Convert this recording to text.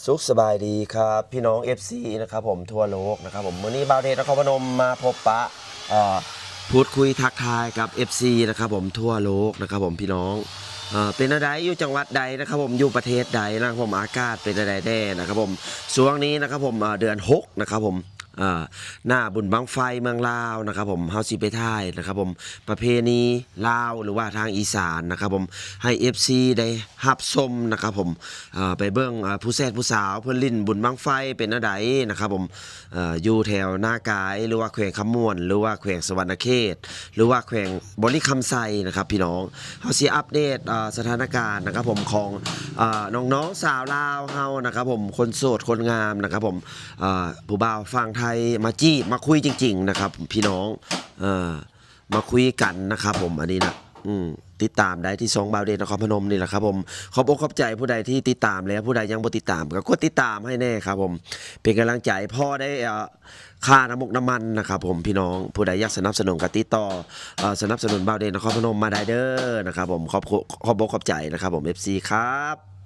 ສຸກສະບາຍດີຄັບ ພີ່ນ້ອງເອັຟຊີນະຄັບຜົມ ທົ່ວໂລກນະຄັບຜົມ. ມື້ນີ້ບ່າວເດດນະຄອນພະນົມມາພົບປະ ເອີ ພູດຄຸຍທັກທາຍກັບເອັຟຊີນະຄັບຜົມ ທົ່ວໂລກນະຄັບຜົມ ພີ່ນ້ອງ. ເອີ ເປັນແນວໃດ ຢູ່ຈັງຫວັດໃດນະຄັບຜົມ ຢູ່ປະເທດໃດນະຄັບຜົມ ອາກາດເປັນແນວໃດແດ່ນະຄັບຜົມ. ຊ່ວງນີ້ນະຄັບຜົມ ເອີ ເດືອນຫົກນະຄັບຜົມ ເອີ ໜ້າບຸນບັ້ງໄຟເມືອງລາວນະຄັບຜົມ ເຮົາຊິໄປຖ່າຍນະຄັບຜົມ ປະເພນີລາວ ຫຼືວ່າທາງອີສານນະຄັບຜົມ ໃຫ້ເອັຟຊີໄດ້ຮັບຊົມນະຄັບຜົມ. ເອີ ໄປເບິ່ງ ເອີ ຜູ້ແຊດຜູ້ສາວເພິ່ນຫຼິ້ນບຸນບັ້ງໄຟເປັນແນວໃດນະຄັບຜົມ ເອີ ຢູ່ແຖວນາກາຍ ຫຼືວ່າແຂວງຄຳມ່ວນ ຫຼືວ່າແຂວງສະຫວັນນະເຂດ ຫຼືວ່າແຂວງບໍລິຄຳໄຊນະຄັບ ພີ່ນ້ອງ. ເຮົາຊິອັບເດດ ເອີ ສະຖານະການນະຄັບຜົມ ຂອງ ເອີ ນ້ອງໆສາວລາວເຮົານະຄັບຜົມ ຄົນໂສດຄົນງາມນະຄັບຜົມ ເອີ ຜູ້ບ່າວຝັ່ງໄທມາຈີບມາຄຸຍຈິງໆນະຄັບພີ່ນ້ອງ ເອີ ມາຄຸຍກັນນະຄັບຜົມ. ອັນນີ້ນະ ອືມ ຕິດຕາມໄດ້ທີ່ຊ່ອງບ່າວເດດນະຄອນພະນົມນີ້ແຫຼະຄັບຜົມ. ຂອບອົກຂອບໃຈຜູ້ໃດທີ່ຕິດຕາມແລ້ວ ຜູ້ໃດຍັງບໍ່ຕິດຕາມກໍກົດຕິດຕາມໃຫ້ແດ່ຄັບຜົມ ເປັນກຳລັງໃຈ ພໍໄດ້ ເອີ ຄ່ານ້ຳມົກນ້ຳມັນນະຄັບຜົມ ພີ່ນ້ອງ. ຜູ້ໃດຢາກສະໜັບສະໜູນກໍຕິດຕໍ່ ເອີ ສະໜັບສະໜູນບ່າວເດດນະຄອນພະນົມມາໄດ້ເດີນະຄັບຜົມ. ຂອບ ຂອບອົກຂອບໃຈນະຄັບຜົມ ເອັຟຊີ ຄັບ.